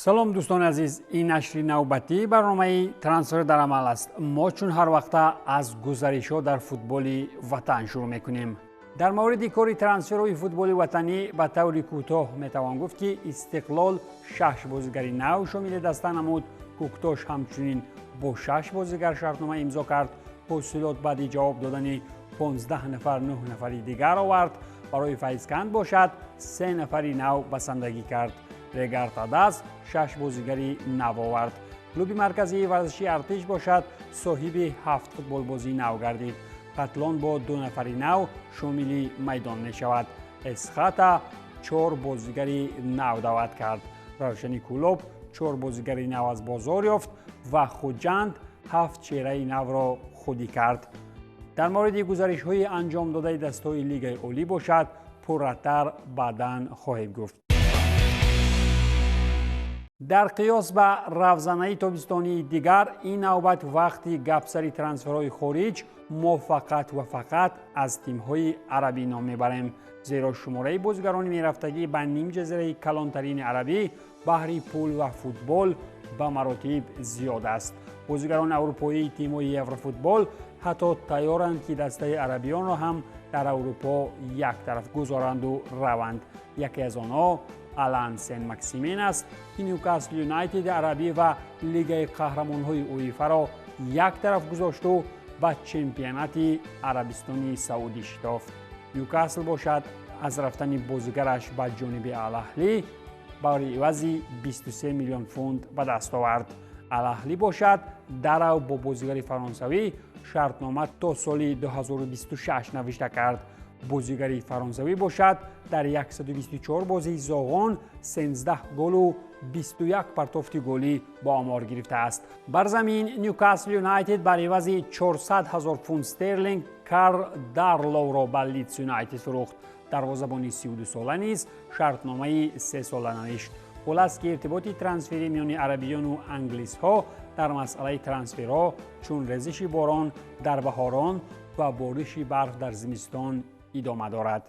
Салом, дӯстони азиз! Ин нашри навбатии барномаи «Трансфер дар амал» аст. Мо чун ҳар вақта аз гузаришҳо дар футболи ватан шурӯъ мекунем. Дар мавриди кори трансферҳои футболи ватанӣ ба таври кӯтоҳ метавон гуфт, ки «Истиқлол» шаш бозигари нав шомили даста намуд. «Кӯктош» ҳамчунин бо шаш бозигар шартнома имзо кард. «Ҳосилот» баъди ҷавоб додани 15 нафар нӯҳ нафари дигар овард. Барои «Файзканд» бошад, се нафари нав басандагӣ кард. «Регар-ТадАЗ» шаш бозигари нав овард. Клуби марказии варзишии «Артиш» бошад, соҳиби ҳафт футболбозии нав гардид. «Хатлон» бо ду нафари нав шомили майдон мешавад. «Эсхата» чор бозигари нав даъват кард. «Равшани Кӯлоб» чор бозигари нав аз бозор ёфт ва «Хуҷанд» ҳафт чеҳраи навро худӣ кард. Дар мавриди гузаришҳои анҷомдодаи дастаҳои Лигаи Олӣ бошад, пурратар баъдан хоҳем гуфт. Дар қиёс ба равзанаи тобистонии дигар, ин навбат вақти гапсари трансферҳои хориҷ мо фақат ва фақат аз тимҳои арабӣ ном мебарем, зеро шумораи бозигарони мерафтагӣ ба нимҷазираи калонтарини арабӣ баҳри пул ва футбол ба маротиб зиёд аст. Бозигарони аврупоии тимҳои еврофутбол ҳатто тайёранд, ки дастаи арабиёнро ҳам дар Аврупо як тараф гузоранду раванд. Яке аз онҳо Алан Сен Максимен аст, ки «Нюкасл Юнайтед» арабӣ ва Лигаи қаҳрамонҳои УЕФАро як тараф гузошту ба чемпионати Арабистони Саудӣ шитофт. «Нюкасл» бошад, аз рафтани бозигараш ба ҷониби «Алаҳлӣ» барои ивази 23 миллион фунт ба даст овард. «Алаҳлӣ» бошад, дарав бо бозигари фаронсавӣ шартнома то соли 2026 навишта кард. Бозигари фаронсавӣ бошад, дар 124 бозии зоғон 13 голу 21 партофти голӣ ба омор гирифтааст. Бар замин «Нюкасл Юнайтед» бар ивази 400 ҳазор фунт стерлинг Карл Дарлоуро ба «Лидс Юнайтед» фурӯхт. Дарвозабони 32сола низ шартномаи сесола навишт. Хулас, ки иртиботи трансферӣ миёни арабиёну англисҳо дар масъалаи трансферҳо чун резиши борон дар баҳорон ва бориши барф дар зимистон идома дорад.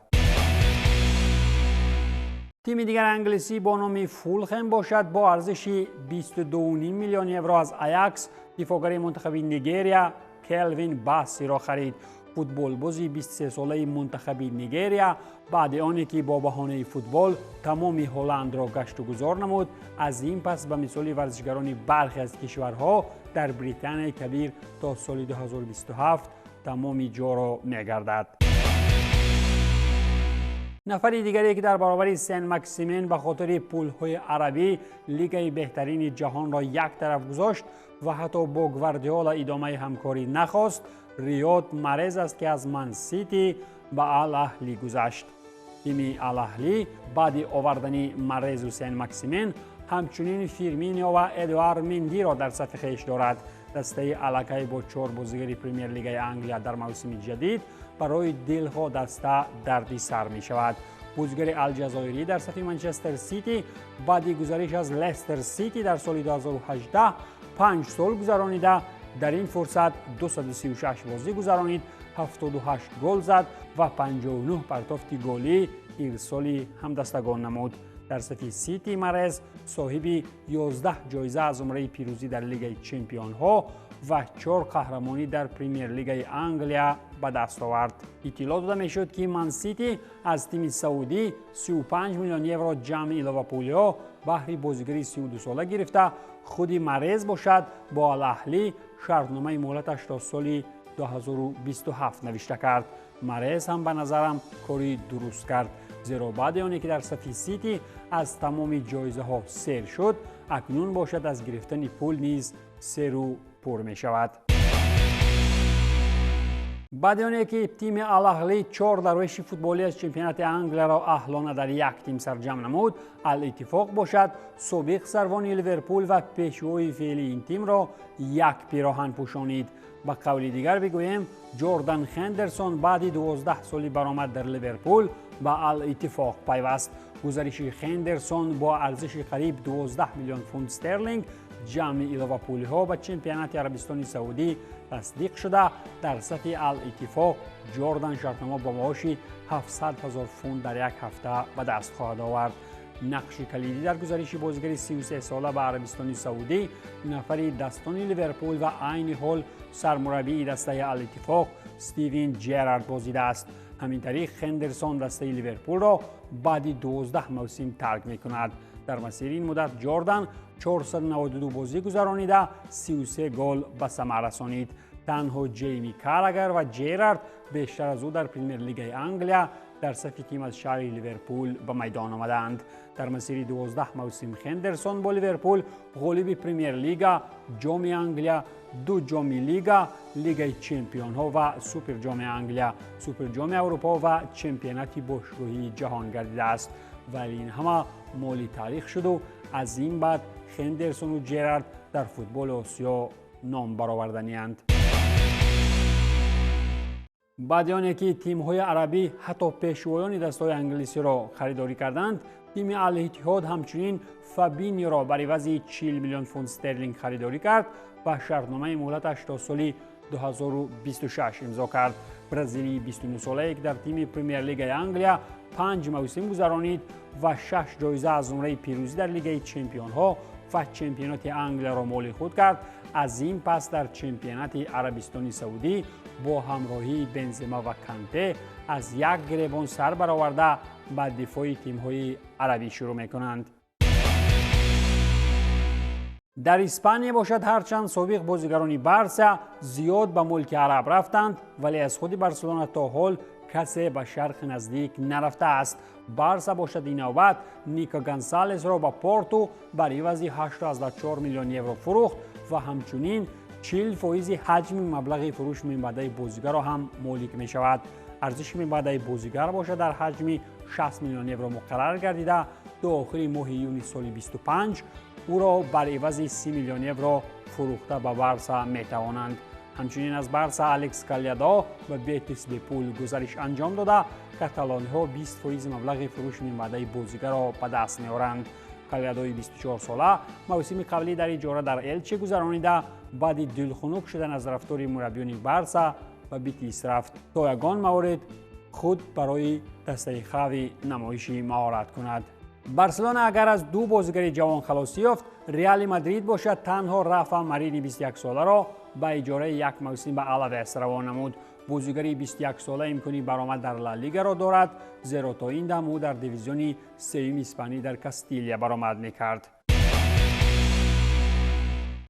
Тими дигари англисӣ бо номи «Фулхем» бошад, бо арзиши 22,5 миллион евро аз «Аякс» дифоъгари мунтахаби Нигерия Келвин Бассиро харид. Футболбози 23солаи мунтахаби Нигерия баъди оне ки бо баҳонаи футбол тамоми Ҳолландро гаштугузор намуд, аз ин пас ба мисоли варзишгарони бархе аз кишварҳо дар Британияи Кабир то соли 2027 тамоми ҷоро мегардад. Нафари дигаре, ки дар баробари Сен Максимен ба хотири пулҳои арабӣ лигаи беҳтарини ҷаҳонро як тараф гузошт ва ҳатто бо Гвардиола идомаи ҳамкорӣ нахост, Риёд Марез аст, ки аз «Ман Сити» ба «Ал Аҳлӣ» гузашт. Тими «Ал Аҳлӣ» баъди овардани Марезу Сен Максимен ҳамчунин Фирминио ва Эдуар Мендиро дар сафи хеш дорад. Дастаи аллакай бо чор бозигари Премер-лигаи Англия дар мавсими ҷадид барои дилхоҳ даста дарди сар мешавад. Бозигари алҷазоирӣ дар сафи «Манчестер Сити» баъди гузариш аз «Лестер Сити» дар соли 2018 5 сол гузаронида, дар ин фурсат 236 бозӣ гузаронид, 78 гол зад ва 59 партофти голӣ ирсоли ҳамдастагон намуд. Дар сафи «Сити» Марез соҳиби 11 ҷоиза, аз зумраи пирӯзӣ дар Лигаи чемпионҳо ва чор қаҳрамонӣ дар Премер-лигаи Англия ба даст овард. Иттилоъ дода мешуд, ки «Ман Сити» аз тими саудӣ 35 миллион евро ҷамъи иловапулиҳо баҳри бозигари 32сола гирифта. Худи Марез бошад, бо «Алаҳлӣ» шартномаи муҳлаташ то соли 2027 навишта кард. Марез ҳам ба назарам кори дуруст кард, зеро баъди оне ки дар сафи «Сити» аз тамоми ҷоизаҳо сер шуд, акнун бошад, аз гирифтани пул низ серу пур мешавад. Баъди оне ки тими «Алаҳлӣ» чор дарвеши футболӣ аз чемпионати Англияро аҳлона дар як тим сарҷамъ намуд, «Ал Иттифоқ» бошад, собиқ сарвони «Ливерпул» ва пешвои феълии ин тимро як пироҳан пӯшонид. Ба қавли дигар бигӯем, Ҷордан Хендерсон баъди 12 соли баромад дар «Ливерпул» ба «Ал Иттифоқ» пайваст. Гузариши Хендерсон бо арзиши қариб 12 миллион фунт стерлинг ҷамъи иловапулиҳо ба чемпионати Арабистони Саудӣ тасдиқ шуда, дар сафи «Ал Иттифоқ» Ҷордан шартнома бо маоши 700 ҳазор фунт дар як ҳафта ба даст хоҳад овард. Нақши калидӣ дар гузариши бозигари 33сола ба Арабистони Саудӣ нафари дастони Ливерпул ва айни ҳол сармураббии дастаи Ал-Иттифоқ Стивен Ҷерард бозидааст. Ҳамин тариқ Хендерсон дастаи Ливерпулро баъди 12 мавсим тарк мекунад. Дар масири ин муддат Ҷордан 492 бозӣ гузаронида 33 гол ба самар расонид. Танҳо Ҷейми Карагар ва Ҷерард бештар аз ӯ дар Премер-лигаи Англия дар сафи тим аз шаҳри Ливерпул ба майдон омаданд. Дар масири 12 мавсим Хендерсон бо Ливерпул ғолиби Премер-лига, Ҷоми Англия, ду ҷоми лига, Лигаи чемпионҳо ва Суперҷоми Англия, Суперҷоми Аврупо ва чемпионати бошгоҳии ҷаҳон гардидааст. Вале ин ҳама моли таърих шуду аз ин баъд Хендерсону Ҷерард дар футболи Осиё ном бароварданиянд. Баъди оне ки тимҳои арабӣ ҳатто пешвоёни дастаҳои англисиро харидорӣ карданд, тими Ал-Иттиҳод ҳамчунин Фабиниро бар ивази 40 миллион фунт стерлинг харидорӣ кард ва шартномаи муҳлаташ то соли 2026 имзо кард. Бразилии 29-солае ки дар тими Премер-лигаи Англия 5 мавсим гузаронид ва 6 ҷоиза аз зумраи пирӯзӣ дар Лигаи чемпионҳо ва чемпионати Англияро моли худ кард, аз ин пас дар чемпионати Арабистони Саудӣ бо ҳамроҳии Бензема ва Канте аз як гиребон сар бароварда ба дифои тимҳои арабӣ шурӯъ мекунанд. Дар Испания бошад, ҳарчанд собиқ бозигарони Барса зиёд ба мулки араб рафтанд, вале аз худи Барселона то ҳол касе ба Шарқи Наздик нарафтааст. Барса бошад ин навбат Нико Гонсалесро ба Порту бар ивази 8,4 миллион евро фурӯхт ва ҳамчунин 40% ҳаҷми маблағи фурӯш минбаъдаи бозигарро ҳам молик мешавад. Арзиши минбаъдаи бозигар бошад дар ҳаҷми 60 миллион евро муқаррар гардида, то охири моҳи июни соли 25 ӯро бар ивази 30 миллион евро фурӯхта ба Барса метавонанд. Ҳамчунин аз Барса Алекс Калядо ба Бетис бепул гузариш анҷом дода, каталониҳо 20% маблағи фурӯши минбаъдаи бозигарро ба даст меоранд. Калядои 24сола мавсими қаблӣ дар иҷора дар Элче гузаронида, баъди дилхунук шудан аз рафтори мураббиёни Барса ба Бетис рафт, то ягон маврид худ барои дастаи Хави намоиши маҳорат кунад. Барселона агар аз ду бозигари ҷавон халосӣ ёфт, Реали Мадрид бошад танҳо Рафа Марини 21-соларо ба иҷораи як мавсим ба Алавес равон намуд. Бозигари 21-сола имкони баромад дар Ла Лигаро дорад, зеро то ин дам ӯ дар дивизиони сеюми испанӣ дар Кастилия баромад мекард.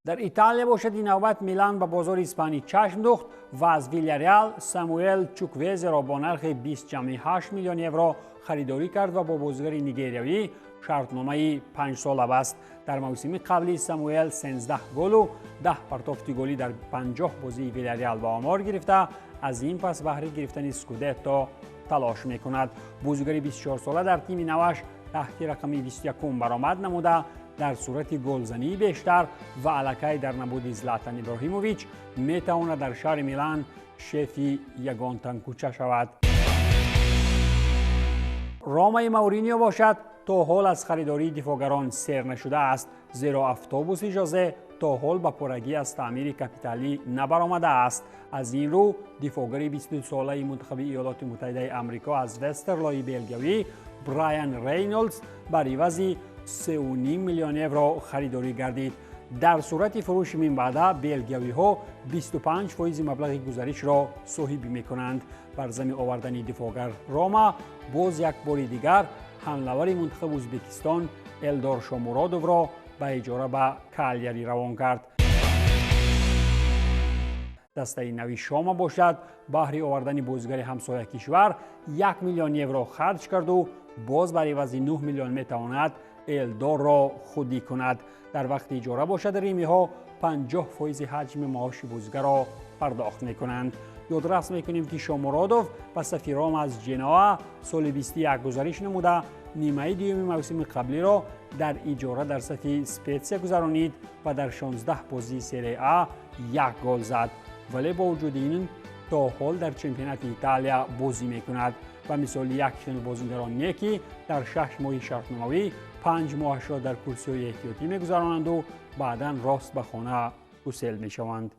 Дар Италия бошад ин навбат Милан ба бозори испанӣ чашм духт ва аз Вильяреал Самуэл Чуквезеро бо нархи 20,8 миллион евро харидорӣ кард ва бо бозигари нигериявӣ шартномаи 5сола баст. Дар мавсими қаблӣ Самуэл 13 голу 10 партофти голӣ дар 50 бозии Вильяреал ба омор гирифта, аз ин пас баҳри гирифтани скудетто талош мекунад. Бозигари 24сола дар тими наваш таҳти рақами 21 баромад намуда, дар сурати голзании бештар ва аллакай дар набуди Златан Иброҳимович метавонад дар шаҳри Милан шефи ягон танкӯча шавад. Ромаи Мауриньо бошад то ҳол аз харидории дифоъгарон сер нашудааст, зеро автобуси Жозе то ҳол ба пуррагӣ аз таъмири капиталӣ набаромадааст. Аз ин рӯ дифоъгари 22-солаи мунтахаби Иёлоти Муттаҳидаи Амрико аз Вестерлои белгиявӣ Брайан Рейнолдс бар ивази 3,5 миллион евро харидорӣ гардид. Дар сурати фурӯши минбаъда белгиявиҳо 25% маблағи гузаришро соҳибӣ мекунанд. Бар зами овардани дифоъгар Рома боз як бори дигар ҳамлавари мунтахаби Ӯзбекистон Элдор Шомуродовро ба иҷора ба Калияри равон кард. Дастаи нави Шома бошад баҳри овардани бозигари ҳамсоя кишвар 1 миллион евро харҷ карду боз бар ивази 9 миллион метавонад Элдорро худӣ кунад. Дар вақти иҷора бошад римиҳо 50% ҳаҷми маоши бозигарро пардохт мекунанд. Ёдрас мекунем, ки Шомуродов ба сафи Рома аз Ҷеноа соли 21 гузариш намуда, нимаи дуюми мавсими қаблиро дар иҷора дар сафи Спетсия гузаронид ва дар 16 бозии Серия А як гол зад. Вале бо вуҷуди ин то ҳол дар чемпионати Италия бозӣ мекунад. Ба мисоли як хел бозигарон не, ки дар 6 моҳи шартномавӣ 5 моҳашро дар курсиҳои эҳтиётӣ мегузаронанду баъдан рост ба хона гусел мешаванд.